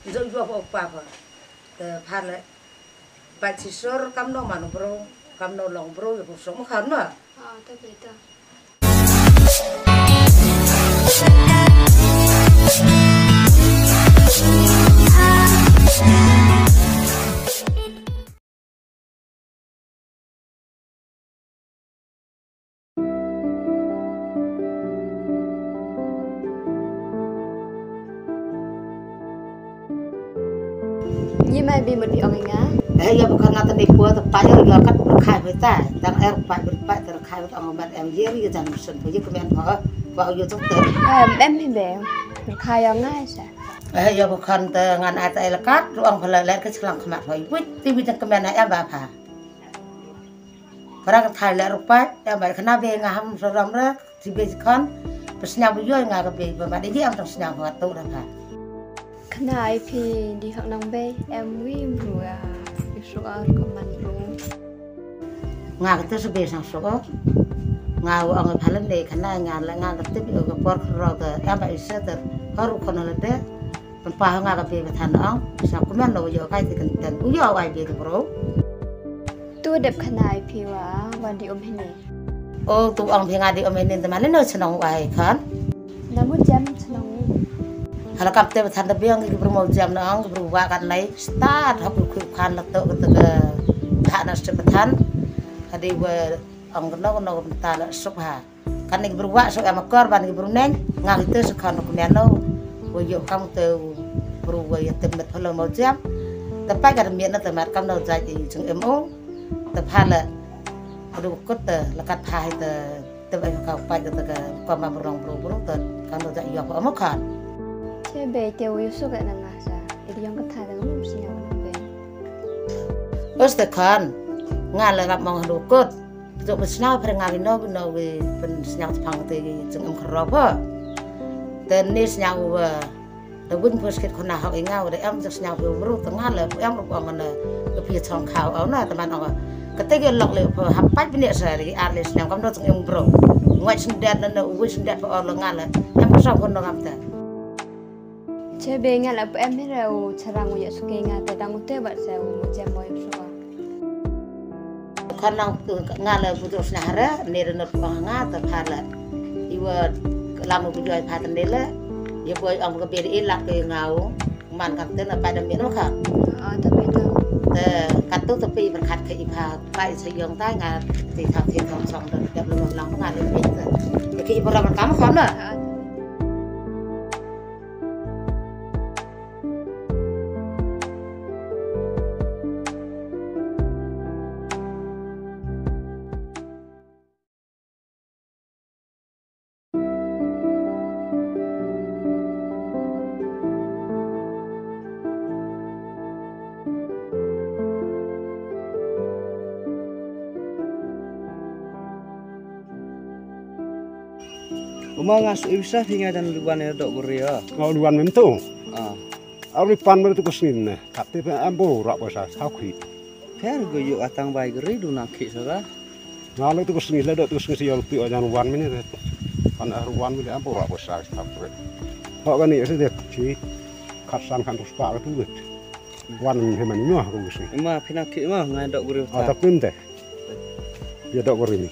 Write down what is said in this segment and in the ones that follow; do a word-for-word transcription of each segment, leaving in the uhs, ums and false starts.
Jong ïoh pha u kpa pha. Te pha leh. Pait shisur kam no man u bru, kam no long bru ïa pha u suk ma khan ma. Ah, ta beta. Ngi mai bi mut bi ong ïa nga. Eh, ïa bukan nga tani pua te pai ïa kat berkhai beta. Tang er pai berpai te berkhai beta ong mat em ïa ri jan musun pu ïa kemen pha. Wa ïa tuk te. Em, em hi be. Berkhai ong nga sa. Eh, ïa bukan te ngan ai te ai lekat ruang pha le le ke chlang khmat pha. Wit ti wit jang kemen ai em ba pha. Para ka thai le rupai, ya bai khana be nga ham so ram ra, si be khon, pa sñiaw bu yoi nga ka be, ba ma de ji am tang sñiaw ba tu ra pha. Khana ai phi di hok nang be, em wi bru ya, yu su ar ka man bru. Nga ka te su be sang su o. Nga wa ang pha len de khana nga le nga le te bi ka por khro ka, ya ba i se te, hor u khon le de. Pynpah nga ka phi ba than ong, sa kumno u yoh kai ti kan ten, u yoh ai phi tu bro. Tu dep khana ai phi wa, wan di um hini. O tu ong phi nga di um hini te mane no chnong u ai khan. Namu jam chnong. Hala kap te ba than da biang ki bru mo jam na ong, ki bru wa kan nai, start hok ku khan la to ka te ka. Tha na se ba than. Hadi wa ong no no ta la suk ha. Kan ni ki bru wa so em akor ban ki bru neng nga ki te so khan ko mian no. Wo yo kam te bru wo ya tem met phalo mo jam. Te pai ka mian na te mat kam no jai i jong em o. Te pha le. Adu kut te lekat pha hi te te bai ka pai ka te ka ko ma bru bru bru te kam no jai yo ko mo khan. Che be te wo yo so ka na nga sa. Idi yong ka tha ka ngum si nga be. Os te khan nga le rap mong hadu kut. Jok pyn sñiaw pyrnga wi no wi no wi pyn sñiaw tpang te jong em kro pho. Te ni sñiaw wa da win pho skit khona hok i nga wa da em jok sñiaw phi bru te nga le em rup ong na ka phi chong khaw au na te man ong. Ka te ge lok le pho hap pait bniah sa ri ar le sñiaw kam no jong em bru. Ngwai sndet na na wi sndet pho or le nga le em ka song khon no ngam te. Che be nga la pa em hi ra u charang u ya suke nga te dang u te bat sa u mo jem mo im suka. Khan nang tu nga la bu tu sna hara ne ra not pa nga ta pha la. Iwa la mo bu joi pha tan de la. Ye boy ong ka be ri la ke nga u man kan te na pa dam ye no kha. Ah, ta be ta. Te kat tu te pi berkat ke i pha pa i sa yong tai nga ti thak ti thong song dan dap lo lang nga le pe te. Ye ke i pora kam kha na. Ah, ta be. Uma nga su ibsa phi nga dan luan ïa dok beri ya. Nga luan mem tu. Ah. Ari pan mer tu kusngin ne. Kat te pe ambo rak basa tau khi. Pher go yuk atang bai geri du nang khi sara. Nga le tu kusngin le dok tu kusngin si yol tu ajan wan mini re. Pan ar wan mini ambo rak basa tau khi. Ho gani ese det si. Kat san kan tu spa tu det. Wan mini he mani no aku kusngin. Ima phi nang khi ma nga dok beri. Ah, tak pim te. Ïa dok beri ni.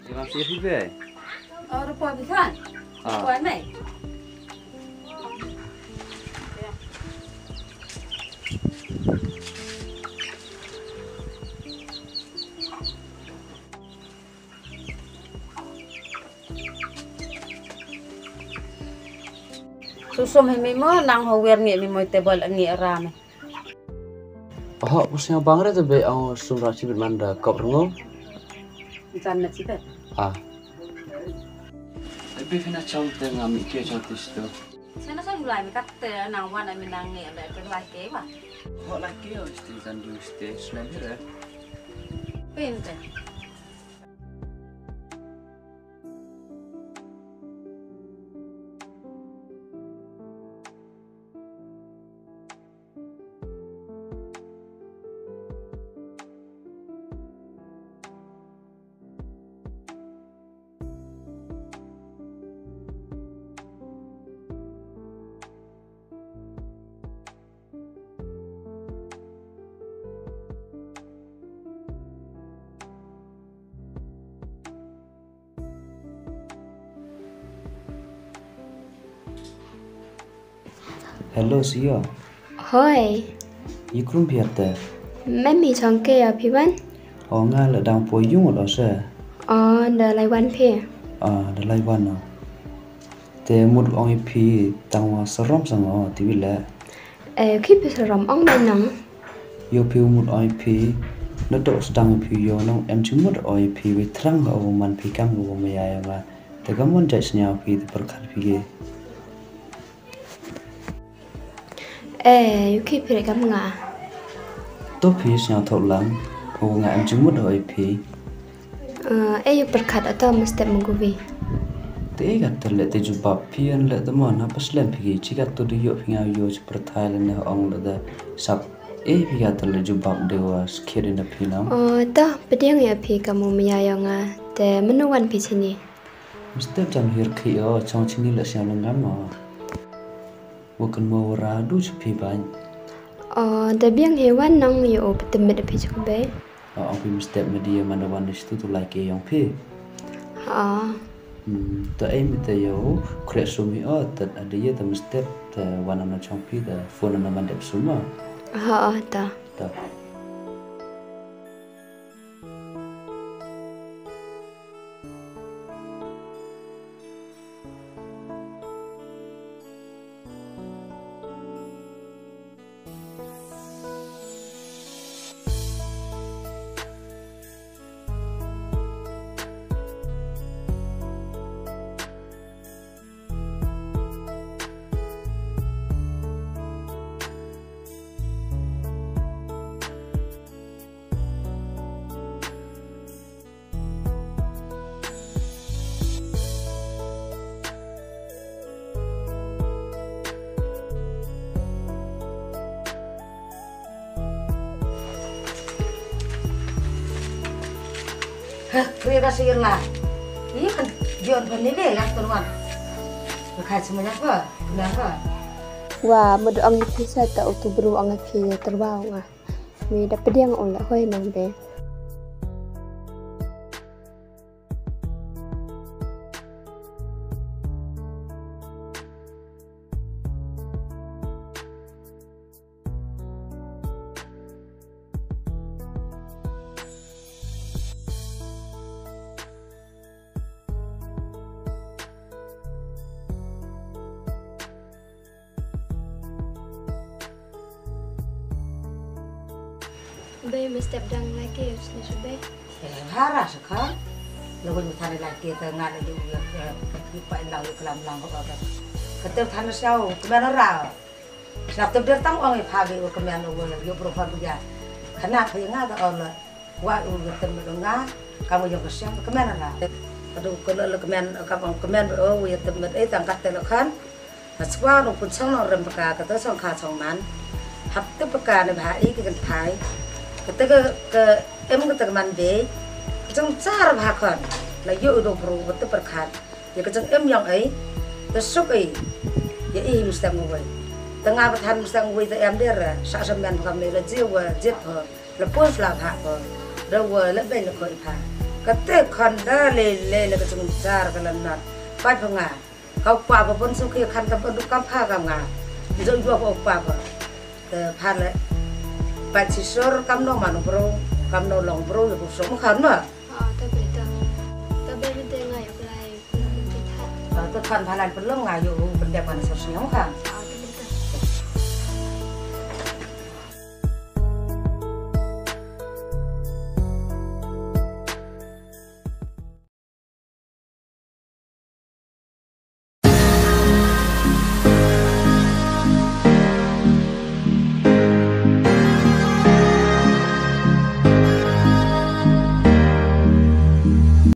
Ïa, ngam sngewsih phi be. Oh, rupa bi khan. Ah. Rupa mai. Susum hi mimo nang ho wer ngi mimo table ngi arame. Ho, pus nya bang re te be ang sum ra chibit man da kop rengo. Jan na chibit. Ah. Be fina chong te nga mi ke chong te sto. Sana sa mulai mi kat te nang wan ami nang nge le te lai ke ba. Ho lai ke o sti zan du sti slem hira. Pin te. Hello, Sio. Hoi. Ïa krum phi ïa te. Mem hi chong ke ïa phi wan. O nga la dang poi ïung lo se. O da lai wan phi. A da lai wan no. Te mut ong ïa phi tang wa sarom sang o ti wi le. Eh, ki phi sarom ong me nang. Ïoh phi u mut ong ïa phi. Na dok sdang ïa phi ïoh nong em chi mut ong ïa phi wi trang ha u man phi kam u ma ya ya nga. Te kam mon jai sñiaw phi te pyrkhat phi ge. Eh, ïoh ki phi re kam nga. To phi sñiaw thok lang. U nga em chi mut ong ïa phi. Eh, ïoh pyrkhat ato mestep mengkuvi. Te ïa ka te le te jubab phi an le te mon ha paslem phi ki chi ka to de ïoh phi nga ïoh chi pyrthai le ne ong le de sap. Eh, phi ka te le jubab de wa skit in the phi nam. Oh, to pdiang ïa phi ka mu mya ïa nga. Te menu wan phi chini. Mestep jam hir khi o chong chini le siang lengam o. Wa kan mo ra du chi phi bain. Oh, da biang he wan nang ïoh u ptemit phi chuk be. O ong phi mestep media man da wan da stu tu lai ke yong phi. Ha. Hmm, ta ei mi ta yo kre sumi o ta ada ye ta mestep ta wan na chong phi ta phone na man dep suma. Ha, ta. Ta. Heh, kri ka sir la. Iya kan, John kan ni deh, last one. Ka khai semuanya apa? Kenapa? Wa, mud ong ïa phi sa ta utu bru ong ïa phi terbawa nga. Mi da pdiang ong la hoi nang be. Bei mestep dang lagi usni sube. Eh, hara sakhan. Lagu ni thani lagi ta ngan ni u ya ki pa indang u kelam lang ko ka. Kete thani siau kemana ra. Snak tu der tang ong i pha be u kemen u yo bro pha buya. Kana pha nga ta ong la. Wa u ya tem nga. Kamu yo kesiang kemen ra. Kadu kena le kemen kam ong kemen o u ya tem eh tang kate le khan. Ha swa nong pun song nong rem paka kata song kha song man. Hap te paka ne bha i ke kan thai. Kata ke ke em kata ke man be. Jong char bha kon. La yo do bro kata perkhat. Ya ke jong em yong ai. Te suk ai. Ya i mustang wai. Tengah pathan mustang wai te em der. Sa sa man paka me la je wa jet ho. La pun la bha ko. Da wa la be la ko i pha. Kata kon da le le la ke jong char ka la nat. Pai panga. Kau pa ba pun suki khan ta pun kam pha kam nga. Jong jua ko pa ba. Te pha le. Pat si sor kam no man bro, kam no long bro le ko so khan ma. Ah, ta be ta. Ta be mi te nga yo lai. Ah, ta khan pha lan pun long nga yo pun de pan sor sñiaw khan.